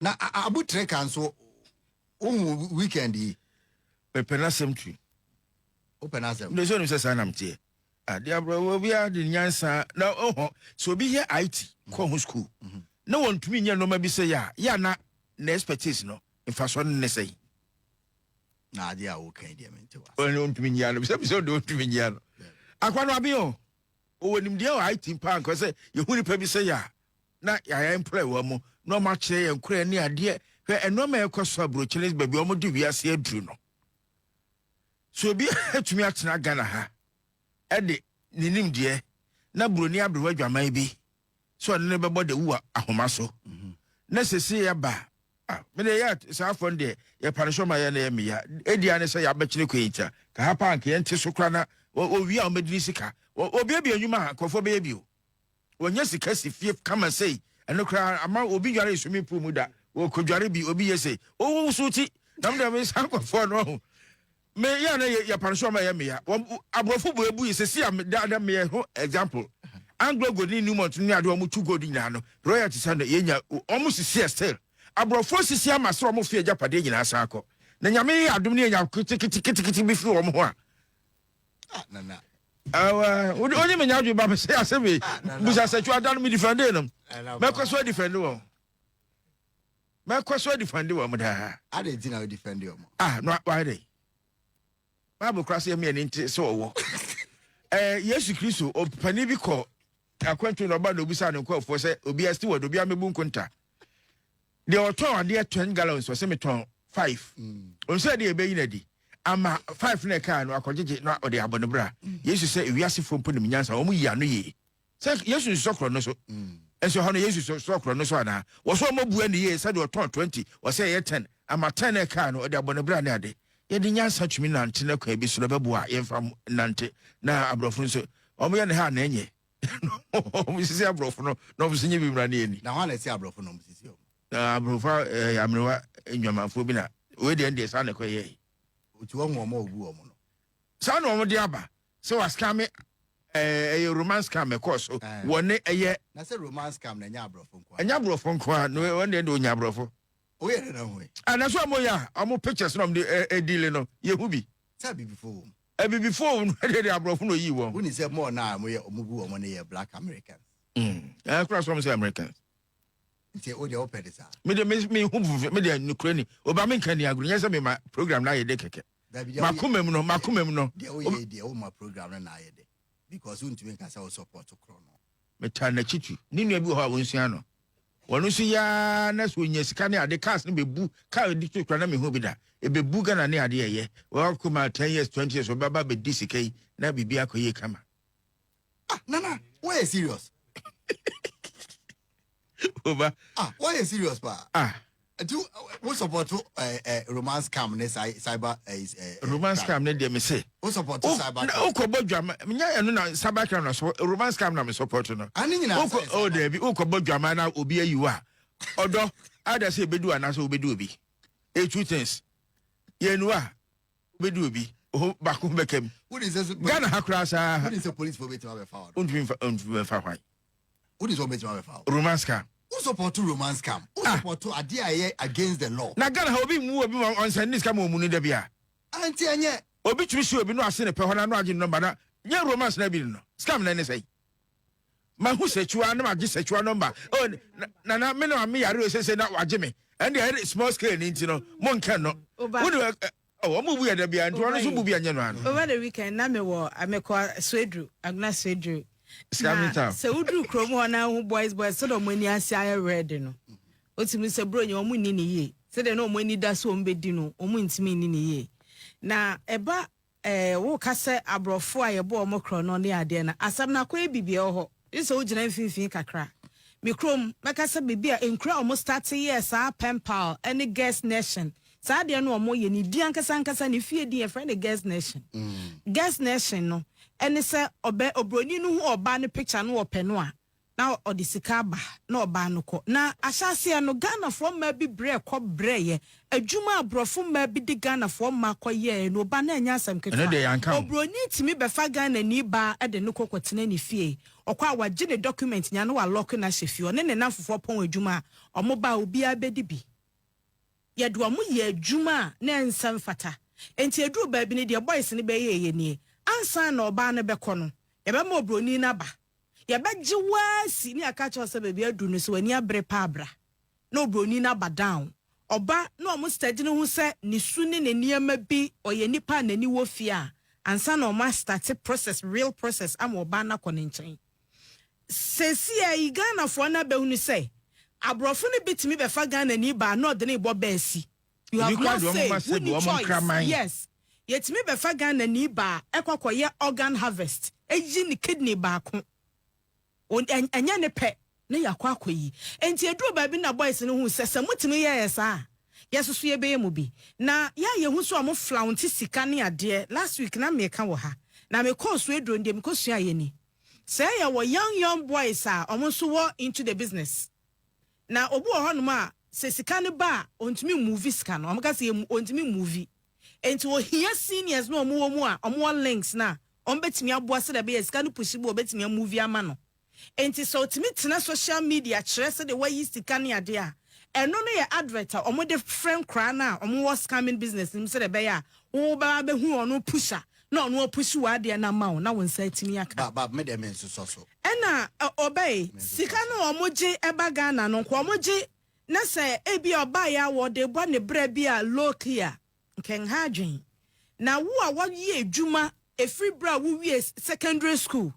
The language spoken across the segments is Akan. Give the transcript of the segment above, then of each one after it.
Na Abu Treka nso, wohu weekend yi? Mepɛ n'asɛm tu. Wopɛ n'asɛm? Mede sɛ onim sɛ saa nam teɛ. Adeɛ aborɔ obiara de nyansa na ɔhɔ sɛ obi yɛ IT kɔ ho school na wɔntumi nyɛ nneɛma bi sɛ yɛ a yɛ ana na expertise no mfasoɔ no ne sɛn? Na adeɛ a woka yi deɛ, mente wa. Ɔne ɔntumi nyia no, bisɛ ɔde ɔntumi nyia no. Akwa no abe o, ɔwɔ nimdeɛ wɔ IT paa, nka sɛ yɛhu nipa bi sɛ yɛ a na yɛayɛ employ wɔ mu na ɔmo akyerɛ yɛn korɛ ne adeɛ. Hwɛ ɛnɔɔma ɛkɔ so aburokyire, baabi a ɔmo de wiase aduru no so, obi atumi atena Ghana ha ɛde ne nimdeɛ na buroni aberewa adwaman bi sɛ ɔne ne bɛbɔ de wu ahoma so na sese yɛba a, mede yɛ saa afɔ no deɛ, yɛpa no so ma yɛ na yɛ meya ɛdi ne sɛ yɛabɛkyerɛ kwan yi ta ka ha paa, nka yɛnte so kora na owie a ɔmɛdi ne sika. Obiabia nnwuma a nkurɔfoɔ bɛyɛ bio, wɔnyɛ sika si fie kama sei, ɛno koraa ama obi dware swimming pool mu da, wɔkɔdware bi, obi yɛ sei, ɔwɔ so ti nam deɛ me saa nkurɔfoɔ no ɔho me yɛ na yɛpa no so ma yɛ meya. Aborɔfo bu ebu yi sɛsi a da da meyɛ ho example, Anglo Gold ne Newmont ne adeɛ, ɔmo tu gold nyinaa no, royalty sɛ no yɛnya, ɔmo sisi ɛ still aborɔfo sisi ama sɛ ɔmo fi agyapadeɛ nyinaa san akɔ na Nyame yɛ adom ne yɛnya keteketekete bi firi wɔn ho a. Ah, Nana. Awa wonye me nya adwe ba sɛ asɛm yi. Ah, Nana. Busa sɛtwa ada no, me defend no. Nana. Mɛkɔ so adefend wɔn, mɛkɔ so adefend wɔn daa. Ade nti na wo defend ɔmo? Ah, no wayɛ dɛ Bible kora sɛ yɛmeyɛ ne nte sɛ ɔwɔ Yesu Kristo ɔpani bi kɔ akwantu na ɔba na obisa ne nkɔɔfoɔ sɛ obi steward, obi amɛbu nkonta, deɛ ɔtɔn adeɛ 10 gallons, ɔsɛ metɔn 5. Ɔnsɛ deɛ ɛbɛyi no adi ama 5 na ɛkaa no akɔgyegye na ɔde abɔ no bra. Yesu sɛ ewiasefoɔ mpo nim nyansa, wɔn yi ano yie sɛ Yesu nsɔ korɔ no so nso hɔ no, Yesu sɔ korɔ no so anaa wɔsɔ ɔmɔ bua ne yie sɛdeɛ ɔtɔn 20, ɔsɛ ɛyɛ 10 ama 10 na ɛkaa no ɔde abɔ no bra. Ne ade yɛde nyansa tumi nante no kwan bi so na bɛboa yɛmfa nante na aborɔfo nso ɔmo yɛ ne ha na ɛnyɛ ɔmo sisi aborɔfo no na ɔmo nso nye bi mmra ne yɛni. Na hɔ na ɛsi aborɔfo na ɔmo sisi ɔmo? Na aborɔfo amerewa nnwamanfoɔ bi na wei deɛ deɛ saa na ɛkɔ yɛ. Otu wɔn a ɔmo ogu wɔn no. Saa na ɔmo de aba sɛ wascam ɛyɛ romance scam ɛkɔɔ so. Wɔ ne ɛyɛ. Na sɛ romance scam na ɛnyɛ aborɔfo nko a? Ɛnyɛ aborɔfo nko a, na wɔn deɛ onya aborɔfo. Oyɛ dɛ na ho yi. Anaso ɔmo yɛ a ɔmo pictures na ɔmo de ɛdeal no, yɛhu bi. Sɛ abibifo wɔ mu. Abibifo wɔ mu deɛ aborɔfo na oyi wɔn. Woni sɛ mɔɔ na ɔmo yɛ ɔmo bu wɔn no yɛ black Americans. Kora so ɔmo sɛ Americans. Nti o deɛ, wopɛ de saa? Me de me hu fufu, me de nukuri ni oba mi nka ni agorɔ nyɛ sɛ me ma program na ayɛ de kɛkɛ. Dabi, deɛ Makoma mu no, makoma mu no. Deɛ woyɛ deɛ, woma program no na ayɛ de because wontumi nka sɛ wo support korɔ no. Metaa n'akyi tu ne nua bi wɔ hɔ a wɔnsua no, wɔno nso yaa na sɛ onya sika ne ade, cars no bɛbu car di to kora na mehu bi da ɛbɛbu Ghana ne ade ɛyɛ wɔakɔ ma 10 years, 20 years, ɔbɛba bɛdi sika yi na biribi akɔ yie kama. Ah, Nana, woyɛ serious? Oba. Ah, woyɛ serious paa. Ah. Nti wo support romance scam ne cyber Romance scam ne deɛ, me se wo support cyber crime? Wokɔbɔ dwama nya ɛno na cyber crime na so romance scam na me support no. Ane nyinaa sɛ wokɔ oh daabi, wokɔbɔ dwama na obi ayi wo a, ɔdɔ ada sɛ ɛbɛdu anaasɛ wobɛdu obi, two things yɛnu a wobɛdu obi ho baako bɛka mu. Wode sɛ so Ghana ha koraa saa. Wode sɛ police fo bɛtumi abɛfa wo no? Wontumi mfa, ntumi mfa hwan? Wode sɛ wɔbɛtumi abɛfa wo? Romance scam. Wo support romance scam, wo support adeɛ a ɛyɛ against the law. Na Ghana ha obi mu obi ma ɔnsɛn ne sika ma ɔmu no da bi a. Anti ɛnyɛ. Obi tumi si obi no ase ne pɛ hɔ na no agye ne number na nyɛ romance na bi no scam na ne sɛn mahu sɛkyiwa na magye sɛkyiwa number oh na na me na me yare o sese na wagye me, ɛn deɛ ɛyɛ small scale ne nti no mo nkɛn no. Oba. Wone ɔ ɔmo bu yɛ da bia nti ɔno nso bu bi anyɛ no ano. Over the weekend na mewɔ mekɔ Swedru, Agona Swedru. Scamming Na town. sɛ woduru kurom hɔ na wohu boys boys sɛdeɛ ɔmo ani ase ayɛ red no, wotumi sɛ buronya ɔmo nni ne yie, sɛdeɛ na ɔmo ani da so ɔmo bɛdi no, ɔmo ntumi nni ne yie. Na ɛba woka sɛ aborɔfo a yɛbɔ ɔmo korɔ no ne adeɛ no, asɛm no akɔyɛ biribi ɛwɔ hɔ gye sɛ wogyina mfimfini kakra. Me kurom, mɛka sɛ biribi a nkura a ɔmo start yɛɛ saa pen pal ne Girls Nation saa adeɛ no, ɔmo yɛ ne din ankasa ankasa, ne fie din yɛfrɛ no Girls Nation. Girls Nation no ɛne sɛ ɔbɛ obroni no hu ɔbaa no picture no, ɔpɛ no a, na ɔde sika aba na ɔbaa no kɔ. Na ahyɛaseɛ no, Ghanafoɔ mmaa bi brɛ kɔ brɛyɛ adwuma a aborɔfo mmaa bi de Ghanafoɔ mmaa kɔ yɛɛ no, ɔba na ɛnyɛ asɛm Ɛno deɛ yɛanka ketewa. ho. Obroni tumi bɛfa Ghanani baa de no kɔ kɔtena ne fie, ɔkɔ a wagye ne document nya no, walock no ahyɛ fie, ɔne ne nam fofoɔ pɔn adwuma a ɔmo ba a obiara bɛdi bi. Yɛde wɔn yɛ adwuma a na ɛnsɛ mfata. Enti ɛduruu baabi no, deɛ boys no bɛyɛeɛ nie, ansa na ɔbaa no bɛkɔ no, yɛbɛma oburoni no aba. Yɛbɛgye wo ara si na yɛaka akyerɛ wo sɛ baabi aduru no, sɛ w'ani abere paa bra. Na oburoni no aba down. Ɔba na wɔn study no hu sɛ ne su ne ne nneɛma bi, ɔyɛ nipa a n'ani wɔ fie a, ansa na wɔn astarte process, real process ama ɔbaa no akɔ ne nkyɛn. Seesei yi Ghanafoɔ no abɛhunu sɛ aborɔfo no bi tumi bɛfa Ghanani baa na ɔde no rebɔ bɛɛsi. You have Ebi koraa no de wɔn say, ma sɛ wonni wɔn choice. nkraman. Yes. Yɛtumi bɛfa Ghanani baa ɛkɔ kɔyɛ organ harvest, ɛyi ne kidney baako. Ɛnyɛ ne pɛ na yɛakɔ akɔyi. Enti ɛduruu baabi na boys no huu sɛ sɛ motumi yɛ yɛ saa a, yɛsoso yɛbɛyɛ mo bi. Na yɛ a yɛhu sɛ wɔn flaunte sika ne adeɛ, last week na meka wɔ ha, na mekɔɔ so aduro no deɛ mekɔsuaeɛ ni. Sɛ yɛwɔ young young boys a wɔn nso wɔ into the business. Na obi wɔ hɔnom a sɛ sika no ba a ɔntumi move sika no. Wɔn ka sɛ yɛ ɔntumi move. Enti ohia seniors na wɔn wɔ mu a wɔn wɔ links na wɔn bɛtumi aboa sɛdeɛ ɛbɛyɛ sika no push bi wɔbɛtumi amove ama no. Enti sɛ ɔtumi tena social media kyerɛ sɛdeɛ wayi sika ne adeɛ a, ɛno no yɛ advert a wɔde frɛ nkoraa no a wɔn wɔ scamming business no mu sɛdeɛ ɛbɛyɛ a wo bɛba abɛhu ɔno pusher na ɔno apush w'adeɛ no ama wo na wo nsa atumi aka. Ba ba me deɛ me nsosɔ so. Ɛna ɔbɛe sika no a wɔn gye ɛba Ghana no nka wɔn gye na sɛ ebi a ɔbaeɛ a wɔde bɔ ne brɛ bi a low key a nka nha adwen. Na wo a wɔyɛ adwuma ɛfiri berɛ a wowie secondary school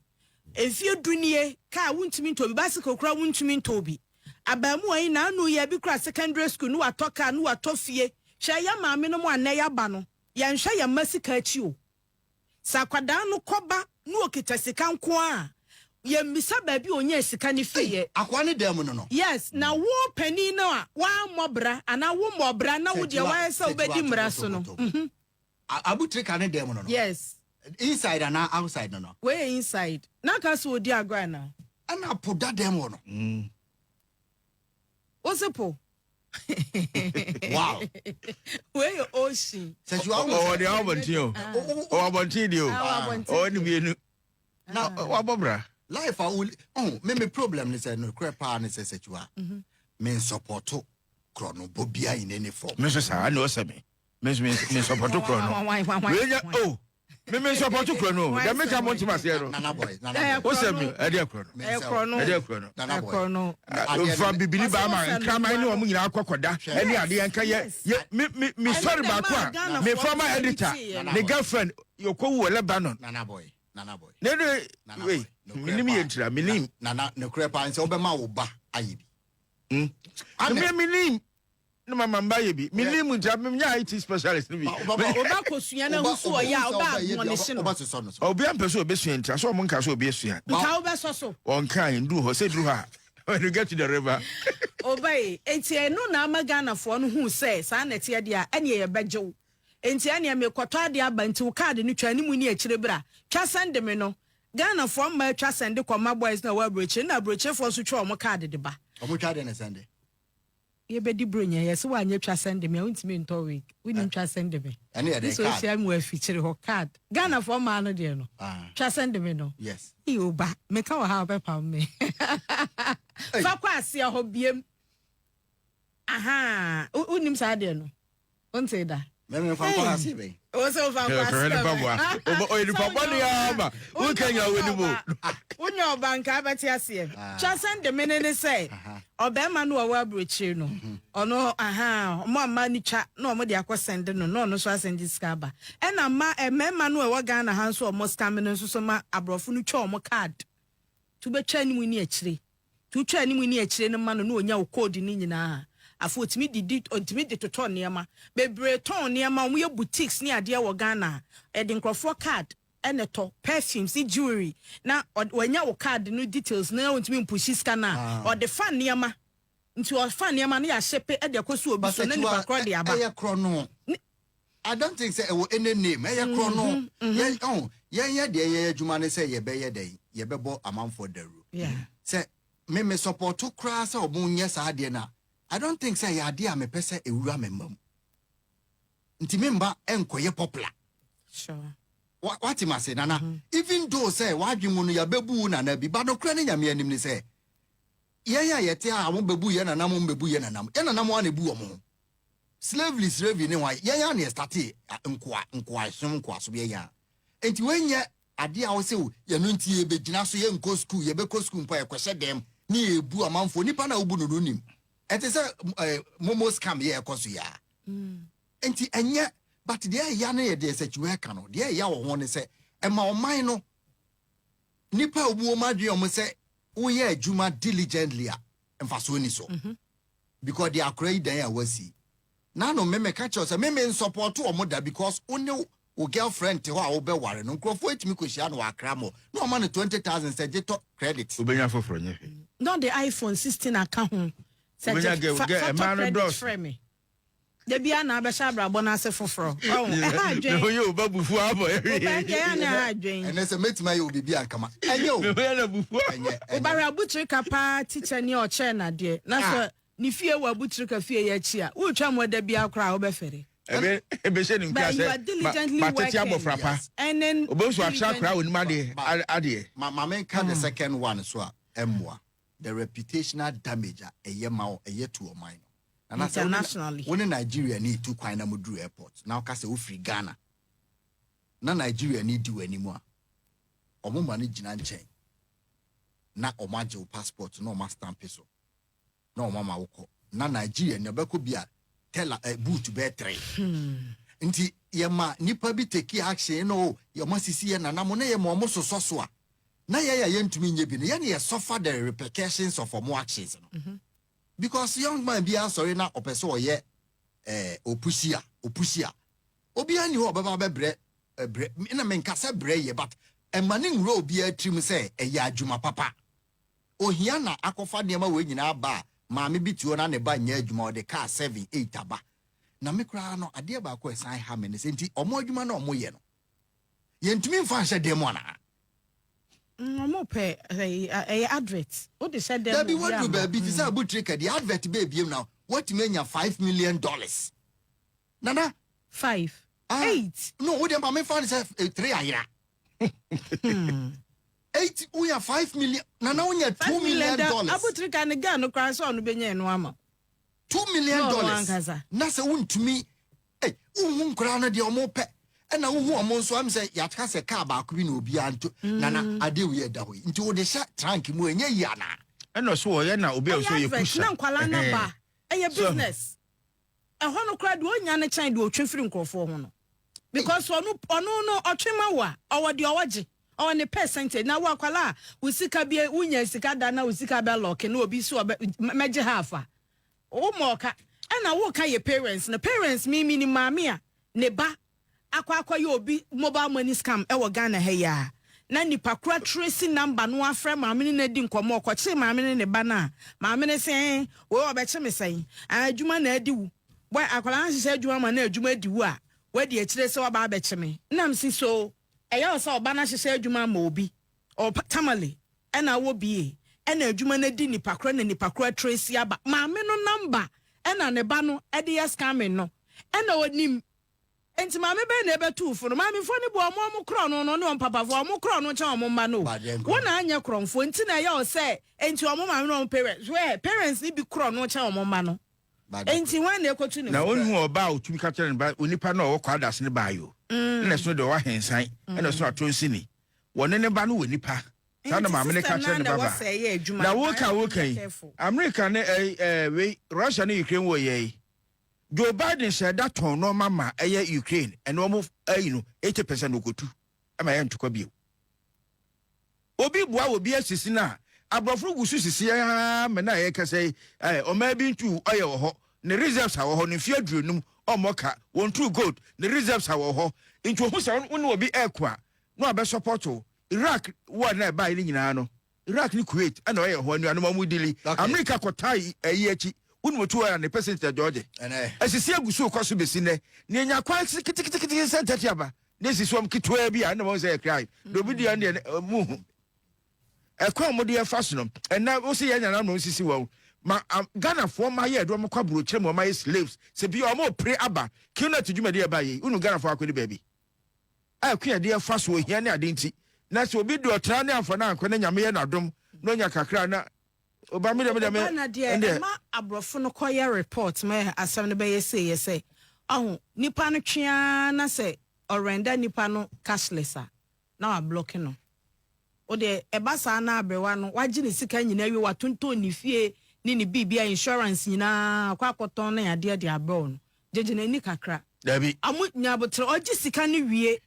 mfie du nie, kaa wontumi ntɔ bi, bicycle koraa wontumi ntɔ bi. Abaamuwa yi n'ano yɛ bi koraa secondary school ne watɔ kaa ne watɔ fie. Hwɛ yɛ maame no mu a nnɛ yɛaba no, yɛnhwɛ yɛn mma sika akyi o. Sɛ akwadaa no kɔba na okita sika nko a, yɛmmisa baabi a onyaa sika no firiiɛ. Akoa ne dan mu no no. Yes, na wo panin no a woammɔ bra anaa wommɔɔ bra na wo deɛ woayɛ sɛ wobɛdi mmara so no. Abutrika ne dan mu no no. Yes. Inside anaa outside no no. Wei yɛ inside. Na aka sɛ ɔdi agorɔ anaa? Ɛna po da dan mu hɔ no. Wo se po? Wow. Wei yɛ ocean. Sɛ si wa Ɔwɔ deɛ ɔwɔ abɔnten o. Ɔwɔ abɔnten deɛ o. Ɔwɔ ne mmienu. Na wabɔ bra. Life a wo oh me me problem ne sɛ nokorɛ paa ne sɛ sɛkyiwa me nsɔpɔto korɔ no bɔ bia in any form. Me nso saa na ɔsɛ me. Me nso me nsɔpɔto korɔ no. Wei nya o. Me me nsɔpɔto korɔ no. Dɛ me ka mo ntoma aseɛ no. Nana boy, nana boy. O sɛ mi ɛdeɛ korɔ no. Ɛkorɔ no. Ɛdeɛ korɔ no. Nana boy. No. Nfa bibini ba ama nkraman ne wɔn nyinaa kɔ kɔda ɛne adeɛ nka yɛ yɛ me me me sɔre baako a me former editor ne girlfriend yɛkɔ wu wɔ Lebanon. Nana boy, nana boy. Ne de wei menim yɛ ntira menim. Nana nokorɛ paa nsɛ wobɛma wo ba ayɛ bi. Me menim ne mama mba yɛ bi menim nti menyɛ IT specialist no bi. Oba kosua na ho so ɔyɛ a ɔba admonish no. Obi ampɛ sɛ obɛsua nti asɛ ɔmo nka sɛ obi asua. Nka wobɛsɔ so. Ɔnka nduru hɔ sɛ duru hɔ a when you get to the river. Oba yi enti ɛno na ama Ghanafoɔ no hu sɛ saa na ɛteɛ deɛ a ɛneɛ yɛbɛgye wo. Enti ɛneɛ mekɔtɔ adeɛ aba nti wo card no twa anim ne akyire bra twa sɛnde me no. Ghanafoɔ mmaa twa sɛnde kɔma boys no a ɛwɔ aburokyire na aburokyirefoɔ nso twa wɔn card de ba. Ɔmo twa deɛ na sɛnde? Yɛbɛdi bronya yɛse woanyɛ twa sɛnde me a wontumi ntɔ wig wonim twa sɛnde me. Ɛne yɛ dɛn card? Sɛ wohyia me wɔ afikyire hɔ card Ghanafoɔ mmaa no deɛ no twa sɛnde me no. Yes. Ee oba meka wɔ ha a wobɛpam me. Fa kɔ aseɛ hɔ biem. Ahaa wonim saa deɛ no wontee da. Mɛmɛ nfa nkɔ ase bɛn. O sɛ wofa nkɔ ase bɛn. Ɔyɛ nipa bɔne ama woka nya w'anim o. Wonya ɔba nka abɛte aseɛ. Twa sɛn de mene ne sɛ ɔbɛrima no ɔwɔ aburokyire no ɔno aha ɔmo ama no twa na ɔmo de akɔ sɛnde no na ɔno nso asɛnde sika aba. Ɛna mma mmarima no ɛwɔ Ghana ha nso ɔmo scam no nso so ma aborɔfo no twa ɔmo card. Tu bɛtwa anim ne akyire. Tu twa anim ne akyire no ma no na onya wo code no nyinaa. Afei otumi didi otumi de totɔ nneɛma bebree tɔn nneɛma wɔn yɛ boutiques ne adeɛ wɔ Ghana ɛde nkurɔfoɔ card ɛna tɔ perfumes ne jewelry na wanya wo card no details na ontumi mpushi sika no a ɔde fa nneɛma nti ɔfa nneɛma no yɛahyɛ pe ɛde akɔ so obi so na nipa korɔ de aba. Ɛyɛ korɔ no. I don't think sɛ ɛwɔ any name ɛyɛ korɔ no. Yɛn ɔn yɛn yɛ deɛ yɛyɛ adwuma ne sɛ yɛbɛyɛ dɛ yɛbɛbɔ amanfoɔ dawuro. Sɛ me me support koraa sɛ ɔmo nyɛ saa adeɛ na I don't think sɛ ɛyɛ adeɛ a mepɛ sɛ ewura me mma mu. Nti me mba ɛnkɔyɛ popular. Sure. Wate ma se nana even though sɛ wadwe mu no yɛbɛbu wo nana bi ba nokorɛ ne Nyame anim ne sɛ yɛn a yɛte a wɔn bɛbu yɛn nana mo mbɛbu yɛn nana mo yɛn nana mo a na ebu wɔn ho. Slavery ne hwan? Yɛn a na yɛ start nkoa nkoasom nkoasom yɛn a. Nti wɔnyɛ adeɛ a wɔsɛ o, yɛno nti yɛbɛgyina so, yɛnkɔ school, yɛbɛkɔ school mpo a, yɛkɔhyɛ dɛm ne yɛbu amanfoɔ. Nipa na wobu no nim ɛte sɛ momo scam yɛ ɛkɔ so yaa. Nti ɛnyɛ, but deɛ ɛya no yɛ deɛ sɛ kyiwa ɛka no, deɛ ɛya wɔ ho ne sɛ ɛma ɔman no nipa a obu wɔn adwene wɔn sɛ woyɛ adwuma diligently a, mfasoɔ ni so, because deɛ akora yi dan a wasi nanu mímɛ ka kyerɛ sɛ mímɛ nsupport wɔn da, because wo ne wo girlfriend te hɔ a wobɛware no, nkurɔfoɔ etumi kɔhyia no wɔ Accra mɔ na ɔma no 20,000 sɛ gye tɔ credit. Wobɛnya foforɔ nyɛ hwee. Na ɔde iPhone 16 aka ho sɛ Wobɛnya fa ɛmaa tɔ no credit. dɔɔso. Frɛ me dabi a na abɛhyɛ abrabɔ no ase foforɔ. Ɔho ɛha adwen. Mehɔ yɛ oba bufu abɔ. Ɔbɛn deɛ ɛyɛ na ɛha adwen. Ɛnɛ sɛ mɛtumi ayɛ obibi ankama ɛnyɛ o. Mehɔ yɛ na bufu. Ɛnyɛ, ɛnyɛ. Wobahwɛ Abukyerika paa, tikya ni a ɔkyerɛ nadeɛ na sɛ ne fie wɔ Abukyerika fie yɛ akyi a, wotwa mu ɛda biara koraa a, wobɛfɛre. Ebe ebɛhyɛ ne nkura But you are sɛ diligently matete working. abɔfra pa. Ɛne Obi nso akyerɛ akora a onim adeɛ adeɛ. Ma menka the second one so a ɛmmoa, the reputational damage a ɛyɛ ma wo, ɛyɛ to ɔman no. Nana, sɛ Internationally. wo ne Nigeria ne tu kwan na moduru airport na woka sɛ wofiri Ghana na Nigeria ne di w'anim a, ɔmo ma no gyina nkyɛn na ɔmo agye wo passport na ɔmo astamp so na ɔmo ama wo kɔ, na Nigeria ne ɔbɛkɔ bi a teller boot bɛɛ tere. Nti yɛma nipa bi take action no, yɛma sisi yɛ nanam na yɛma ɔmo sosɔ so a, na yɛyɛ a yɛntumi nyɛ bi no, yɛne yɛ suffer the repercussions of ɔmo actions no, because young man bi asɔre na ɔpɛ sɛ ɔyɛ opush a, opush a, obiara ni hɔ a ɔbɛba bɛbrɛ ɛbrɛ na menka sɛ brɛ yɛ, but ɛma ne nwura obiara tirim sɛ ɛyɛ adwuma papa. Ohia na akɔfa nneɛma wei nyinaa ba a, maame bi te hɔ na ne ba nyɛ adwuma, ɔde car seven eight aba. Na me koraa no, adeɛ baako a ɛsan ha me ne sɛ, nti ɔmo adwuma na ɔmo yɛ no, yɛntumi mfa nhyɛ dan mu anaa? Ɔmo pɛ ɛyɛ advert wode hyɛ dɛm. Dabi, waduru baabi te sɛ Abotire ka deɛ, advert bɛɛbiem na watumi anya $5 million, Nana. Five? Ah, eight. No, wo deɛ ma memfa no sɛ three ayera, eight, wonya 5 million, Nana, wonya 2 million da dollars. Abotire ka ne girl no koraa sɛ ɔno bɛnya ɛno ama. 2 million Na ɔno dollars. ankasa. Na sɛ wontumi wohu nkoraa no deɛ ɔmo pɛ, ɛna wohu ɔmo nso am sɛ yɛaka sɛ kaa baako bi na obiara nto. Nana, adeɛ wei ɛda hɔ yi nti wode hyɛ trunk mu, ɛnyɛ yi anaa? Ɛna ɔso wɔyɛ na obi a ɔso Ɛyɛ yɛ advert pusher. na nkwalaa na ba ɛyɛ business. Ɛhɔ no koraa deɛ, ɔnya no kyɛn deɛ ɔtwe firi nkurɔfoɔ ho no, because ɔno no ɔtwe ma wo a, ɔwɔ deɛ ɔwɔ gye, ɔwɔ ne percentage. Na wo akwalaa a wo sika bi, wonya sika da na wo sika bɛ lock na obi so ɔbɛ mɛgye half a, wo ma ɔka. Ɛna woka yɛ parents no, parents mi ni maame a ne ba akɔyɛ obi mobile money scam ɛwɔ Ghana ha yi a, na nipa kora trace number no afrɛ maame no na di nkɔmmɔ, ɔkɔkye maame no ne ba no a, maame no sɛ wei ɔbɛkye me sɛn? Ah, adwuma na adi wu bɔ akwadaa no hyehyɛ adwuma ma na adwuma adi wu a, wadi akyire sɛ waba abɛkye me nam si so. Ɛyɛ wɔ sɛ ɔba no ahyehyɛ adwuma ama obi ɔpa Tamale, ɛna awɔ bie, ɛna adwuma no adi nipa koro na nipa koro trace aba maame no number, ɛna ne ba no ɛde yɛ scamming no, ɛna onim. Nti maame bɛyɛ na ɛbɛtu fo no, maamefoɔ no bu ɔmo korɔ no ne ɔmo papafoɔ, ɔmo korɔ no nkyɛn ɔmo mma no. Badeɛ nkɔ. Wɔn na anyɛ korɔmfoɔ nti na ɛyɛ ɔsɛ nti ɔmo maame no, ɔmo parents, wɛ parents ni bi korɔ no nkyɛn ɔmo mma no. Nti wɔn na ekotu ne Na fo. onu ɔba a otumi ka kyerɛ ne ba, onipa na ɔwɔ Kwadaso ne ba yo ɛna ɛso deɛ ɔwɔ Ahensan, ɛna ɛso ato nsini wɔne ne ba no wɔ nipa saa na maame ne ka kyerɛ ne ba ba. Na woka yi, America ne ɛɛ ɛɛ wei, Russia ne Ukraine wɔ yɛ yi, Joe Biden hyɛ da tɔn nneɛma ma ɛyɛ Ukraine, ɛna wɔn ɛyi no 80% okotu ɛma ɛyɛ ntokwa bio. Obi boa obi asisi na aborɔfo gu so sisi aa mɛ na ɛyɛ kɛsɛ yi ɔman bi ntu ɔyɛ wɔ hɔ ne reserves a wɔ hɔ ne mfe 50 ɔmmɔ ka wɔn tu gold ne reserves a wɔ hɔ. Nti ohun sɛ wɔn ne obi ɛɛko a na wabɛ support o. Iraq war na ɛbaa yi ne nyinaa no, Iraq ne Kuwait ɛna ɔyɛ hɔ anuanom ɔmo deal. America kɔtaa ɛyi akyi wɔn mu tu ɔyɛ ne percent George. Ɛnɛ esisi egu so kɔ so besi nnɛ ne enya kwan kitikiti sɛ ntɛte aba ne esisi wɔn ketewa bi a ɛna wɔn sɛ yɛ crime na obi di ɛn deɛ mu hu ɛkwan a wɔde ɛfa so no. Ɛnna wosi yɛn nana na osisi wɔn ma Ghanafoɔ ma yɛ ɛde wɔn kɔ aburokyerɛ mu, wɔn ayɛ slaves sɛ bi wɔn pere aba qnet dwumadi ɛba yi unu Ghanafoɔ akɔ ne baabi a ɛkwan yɛde ɛfa so ohia ne ade. Nti na sɛ obi de ɔtena ne afa na ankɔ ne Nyame yɛ n'adom na onya kakra na Oba mi deɛ mi deɛ mi. Oba na deɛ ɛma aborɔfo no kɔyɛ report ma asɛm no bɛyɛ sei yɛ sɛ ɔho nipa no twea na sɛ ɔrenda nipa no cashless a, na wablɔke no. O deɛ, ɛba saa na aberewa no wagye ne sika nyinaa wie, watontɔn ne fie ne ne biribia, insurance nyinaa akɔ akɔtɔn ne adeɛ de abrɛw no, gyegye n'ani kakra. Dabi. Amo nyabotere, ɔgye sika no wie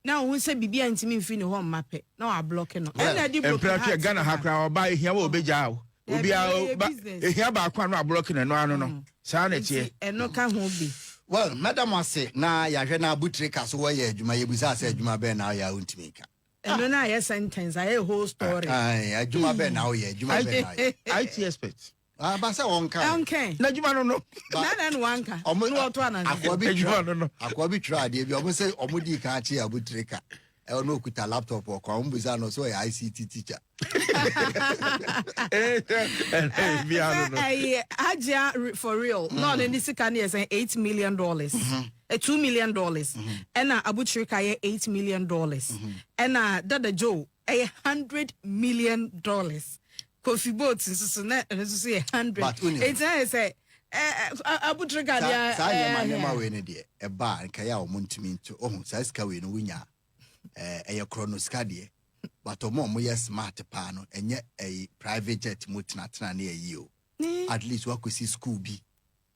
na ohun sɛ biribi a ntumi nfi ne hɔ mma pɛ, na wablɔke no. Ɛna ɛde broken mpira twɛ heart Ghana ha ba. Koraa ɔba ehia wɔ obegya o. Dabi, obiara ɛyɛ ba business. Ehia baako a no ablɔke na ɛno ano no saa na ɛteɛ. Nti ɛno ka ho bi. Well, mɛda mo ase na yɛahwɛ na Abotire ka so wɔyɛ adwuma. Yɛbusa sɛ adwuma bɛn na woyɛ a wontumi nka. Ɛno na ayɛ sentence, ayɛ whole story. Aye, adwuma bɛn na woyɛ, adwuma bɛn na woyɛ? IT expert. Aba sɛ wɔnka. Ɛnkɛn. N'adwuma no. Na na no wanka Ɔmo na wɔto ananse. Akoa bi Adwuma twerɛ no. Akoa bi twerɛ adeɛ bi, ɔmo sɛ ɔmo di kan akye Abotire ka ɛwɔ na okuta laptop wɔ kwan, ɔmo bisa no sɛ ɔyɛ ICT teacher. Ɛnɛ bi ano no. Ɛyɛ Hajia for real na ɔno ne sika no yɛ sɛ $8 million, $2 million, ɛna Abutirika yɛ $8 million, ɛna Dada Joe ɛyɛ $100 million, Kofi Boat nso so na ɛno nso so yɛ 100. But wonim- Eti ayɛ sɛ ɛ Abutirika deɛ Saa nneɛma wei no deɛ, ɛba a nkaeɛ a ɔmo ntumi nto ɔho saa sika wei no wonya, ɛyɛ korɔ no sika deɛ, but ɔmo a ɔmo yɛ smart paa no, ɛnyɛ ɛyi private jet mu tenatena ne ɛyi o. At least wakɔsi school bi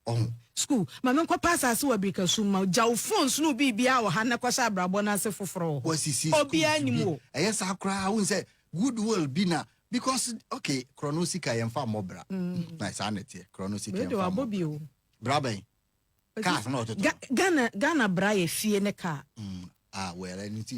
ɔho. School, maame, nkɔpa asase wɔ abirikasu ma gya wo phones no biribiara wɔ ha na kɔhyɛ abrabɔ no ase foforɔ wɔ hɔ. Wasisi Obiara schools nim bi. o. Ɛyɛ saa koraa wohu sɛ goodwill bi na because okay, korɔ no sika yɛmfa mmɔ bra na saa ne teɛ, korɔ no sika Wei de yɛmfa wabɔ mmɔ bi o. bra bɛn cars na ɔtoto. Ghana bra yɛ fie ne car. Ah, well, ɛno nti.